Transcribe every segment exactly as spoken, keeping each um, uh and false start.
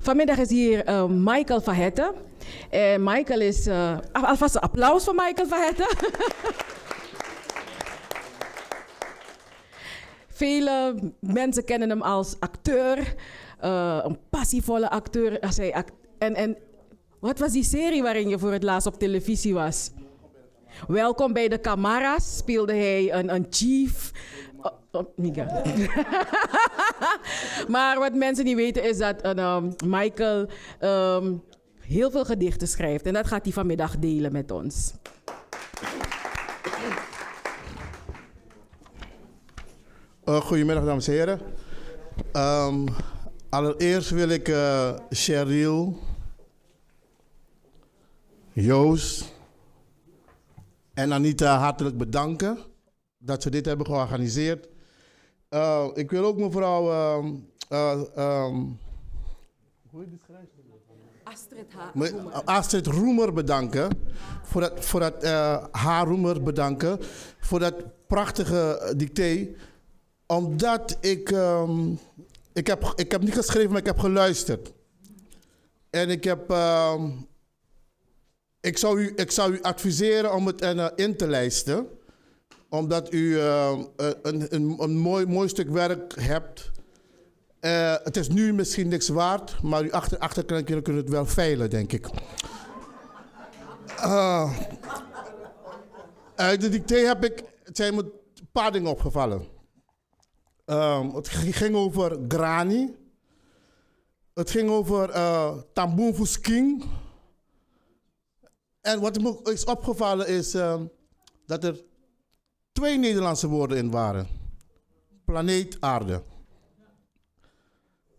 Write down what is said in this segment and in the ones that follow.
Vanmiddag is hier eh, Michael Verhette. En Michael is, eh, al- alvast een applaus voor Michael Verhette. Vele mensen kennen hem als acteur, eh, een passievolle acteur. Als hij act- en, en wat was die serie waarin je voor het laatst op televisie was? Welkom bij de Camara's speelde hij een, een chief. Oh, oh, Miguel. Maar wat mensen niet weten is dat een, ehm, Michael ehm, heel veel gedichten schrijft. En dat gaat hij vanmiddag delen met ons. Eh, goedemiddag, dames en heren. Ehm, allereerst wil ik eh Cheryl, Joost en Anita hartelijk bedanken dat ze dit hebben georganiseerd. Eh, ik wil ook mevrouw ehm, eh, ehm, Astrid H. Me- Astrid Roemer bedanken. Voor dat, voor dat eh, H. Roemer bedanken. Voor dat prachtige eh, dictee. Omdat ik. ehm, ik, heb, ik heb niet geschreven, maar ik heb geluisterd. En ik heb. ehm, ik, zou u, ik zou u adviseren om het en, eh, in te lijsten. Omdat u eh, een, een, een mooi, mooi stuk werk hebt. Eh, het is nu misschien niks waard, maar uw achter, achterkleinkinderen kunnen het wel veilen, denk ik. Eh, uit de dictee heb ik, het zijn me een paar dingen opgevallen. Ehm, het g- ging over grani. Het ging over uh, tambun fu skin. En wat me is opgevallen is ehm, dat er twee Nederlandse woorden in waren. Planeet aarde.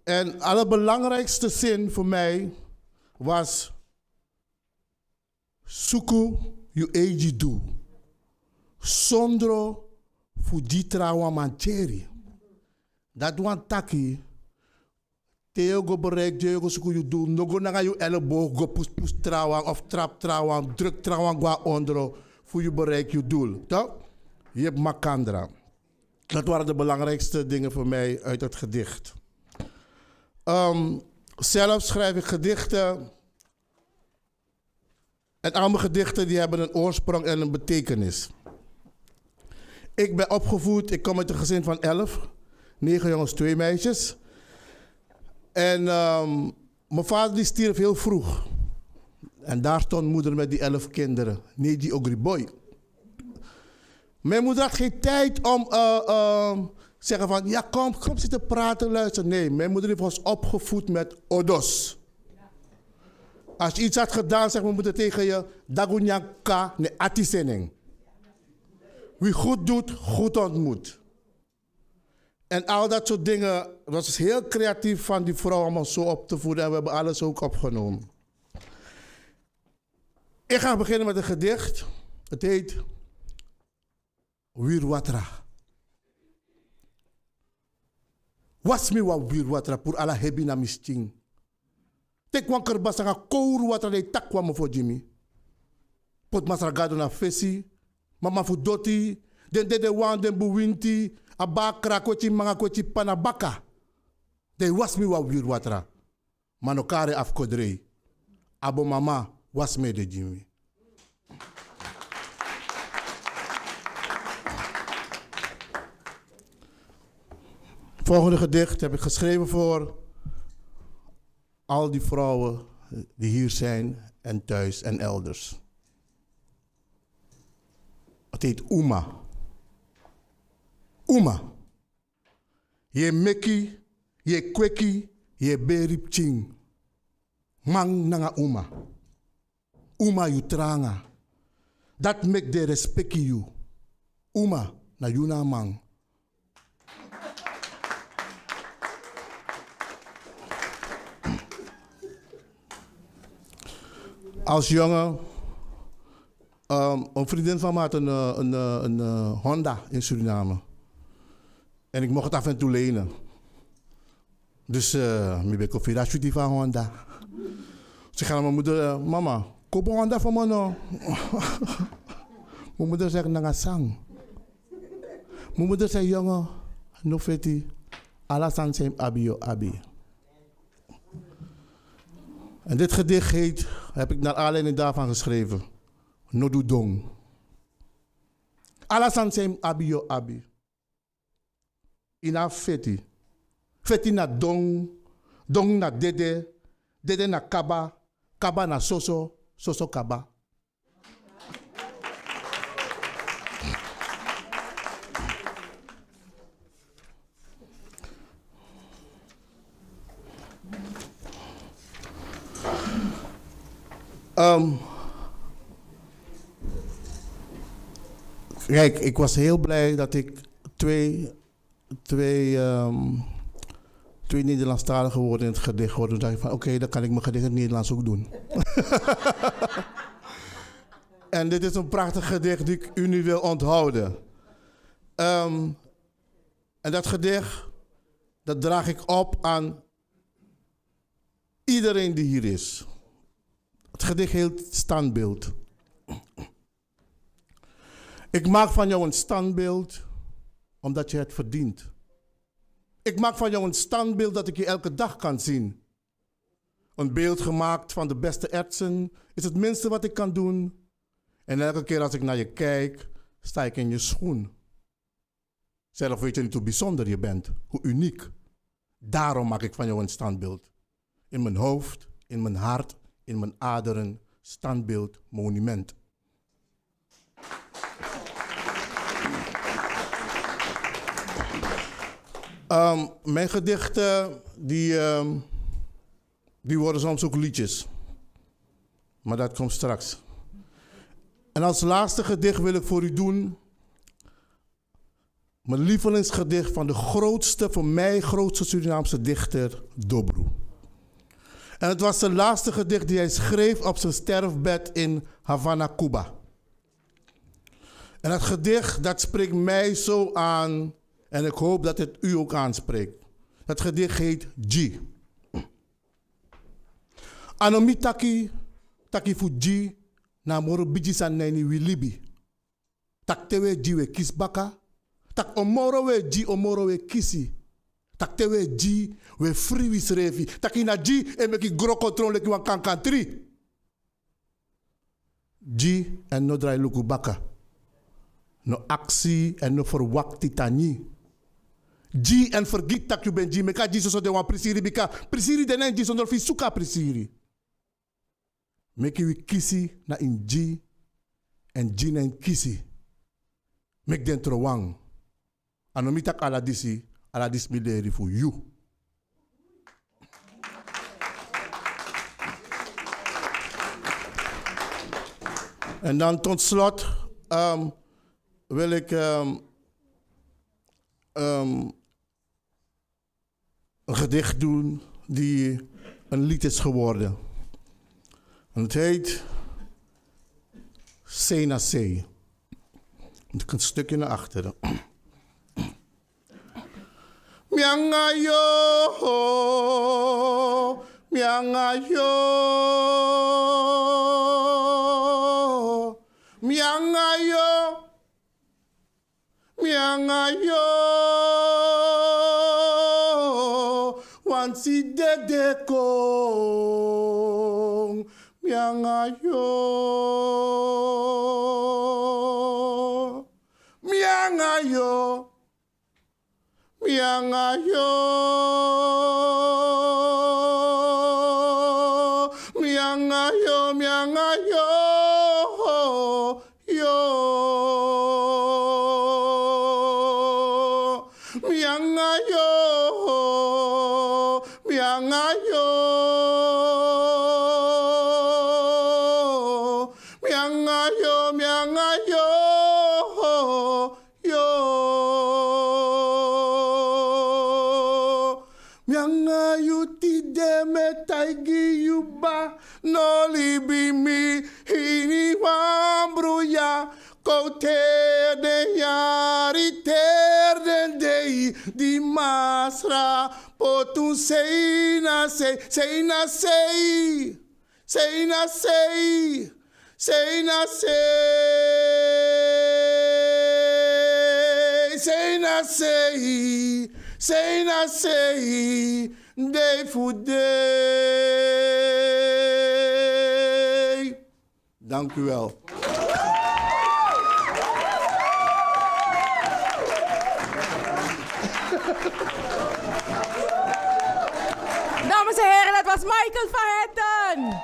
En allerbelangrijkste zin voor mij was suku yu eigi du. Sondro fu gi trawan man tyeri. Dati wani taki te yu o go bereik, te yu o go suku yu dul, no go nanga yu elleboog go puspus trawan of trap trawan, druk trawan go na ondro fu yu bereik yu dul. Toch? Yu heb makandra. Dat waren de belangrijkste dingen voor mij uit het gedicht. Ehm, zelf schrijf ik gedichten. En al mijn gedichten die hebben een oorsprong en een betekenis. Ik ben opgevoed, ik kom uit een gezin van elf. Negen jongens, twee meisjes. En ehm, mijn vader die stierf heel vroeg. En daar stond moeder met die elf kinderen. Nee, die ogri boy. Mijn moeder had geen tijd om eh, eh, zeggen van, ja kom, kom zitten praten, luister. Nee, mijn moeder heeft ons opgevoed met odos. Als je iets had gedaan, zegt mijn moeder tegen je, dagunyanka ne atisening. Wie goed doet, goed ontmoet. En al dat soort dingen, het was heel creatief van die vrouw om ons zo op te voeden. En we hebben alles ook opgenomen. Ik ga beginnen met een gedicht. Het heet Wirwatra. Wasi mi wan wiri watra puru ala hebi na mi skin. Teki wan kerbasi nanga kowru watra dan e taki wan mofo gi mi. Poti masra gado na fesi. Mama fu doti. Den dedewan, den buwinti, a bakra kweti manga kweti p'pa na baka. Dan e wasi mi wan wiri watra. Ma no kari en afu kodrei. Abo mama, wasi mi ede gi mi. Volgende gedicht heb ik geschreven voor al die vrouwen die hier zijn en thuis en elders. Het heet Uma. Uma. Yu e meki, yu e kweki, yu e beri pikin. Man nanga uma. Uma yu tranga. Dati meki den e respeki yu. Uma, na yu na a man. Als jongen, um, een vriendin van me had een, eh, een, eh, een eh, Honda in Suriname. En ik mocht het af en toe lenen. Dus eh, mi ben kon firi a switi fu a Honda. Dus ik ga naar mijn moeder, eh, mama, koop een Honda voor me no. Mijn moeder zegt, nanga san? Mijn moeder zei, jongen, no feti, ala sani san yu abi yu o abi. En dit gedicht heet, heb ik naar aanleiding daarvan geschreven, No du don. Ala sani san yu abi, yu o abi. Yu no abi feti. Feti na don, don na dede, dede na kaba, kaba na soso, soso kaba. Ehm, kijk, ik was heel blij dat ik twee, twee, ehm, twee Nederlandstalige woorden in het gedicht hoorde. Toen dacht ik van, oké, dan kan ik mijn gedicht in het Nederlands ook doen. En dit is een prachtig gedicht die ik u nu wil onthouden. Ehm, en dat gedicht, dat draag ik op aan iedereen die hier is. Het gedicht heet Standbeeld. Ik maak van jou een standbeeld, omdat je het verdient. Ik maak van jou een standbeeld dat ik je elke dag kan zien. Een beeld gemaakt van de beste ertsen is het minste wat ik kan doen. En elke keer als ik naar je kijk, sta ik in je schoen. Zelf weet je niet hoe bijzonder je bent, hoe uniek. Daarom maak ik van jou een standbeeld. In mijn hoofd, in mijn hart, in mijn aderen, standbeeld, monument. Ehm, mijn gedichten, die, ehm, die worden soms ook liedjes. Maar dat komt straks. En als laatste gedicht wil ik voor u doen mijn lievelingsgedicht van de grootste, voor mij grootste Surinaamse dichter, Dobru. En het was zijn laatste gedicht die hij schreef op zijn sterfbed in Havana, Cuba. En dat gedicht, dat spreekt mij zo aan en ik hoop dat het u ook aanspreekt. Dat gedicht heet Dyi. A no mi taki, taki fu dyi na a moro bigi sani na ini wi libi. Tak' te wi e dyi wi e kisi baka. Tak' o moro wi e dyi, o moro wi e kisi. Tak' te wi e dyi wi e fri wisrefi. Tak' ini a dyi e meki gro kontrol leki wan kankantri. Dyi èn no drai luku baka. No aksi èn no ferwakti tan nyi. Dyi èn fergiti tak' yu ben dyi. Meki a dyi soso de wan prisiri, bika prisiri de na ini dyi sondro fu yu suku a prisiri. Meki wi kisi na ini dyi, èn dyi na ini kisi. Meki den trowan. A no mi taki ala disi, ala disi mi leri fu yu. En dan tot slot, ehm, wil ik, ehm, ehm, een gedicht doen die een lied is geworden. En het heet Sei na Sei. Moet ik een stukje naar achteren. Mi anga yo, mi anga yo, mi anga yo. Mi anga yo, wansi dede kon. Mi anga yo, mi anga yo, mi anga yo, mi anga yo, mi anga yo. Yo, mi anga yo, mi anga yo, mi anga yo, mi anga yo, yo. Mi anga yu tide, mi e taigi yu ba, no libi mi ini wan bruya. Kowtu heri den yari, heri den dei di Masra poti un sei na sei, sei na sei. Sei na sei, sei na sei, sei na sei, sei na sei, dei fu dei. Dank u wel. Dames en heren, dat was Michael van Hetten.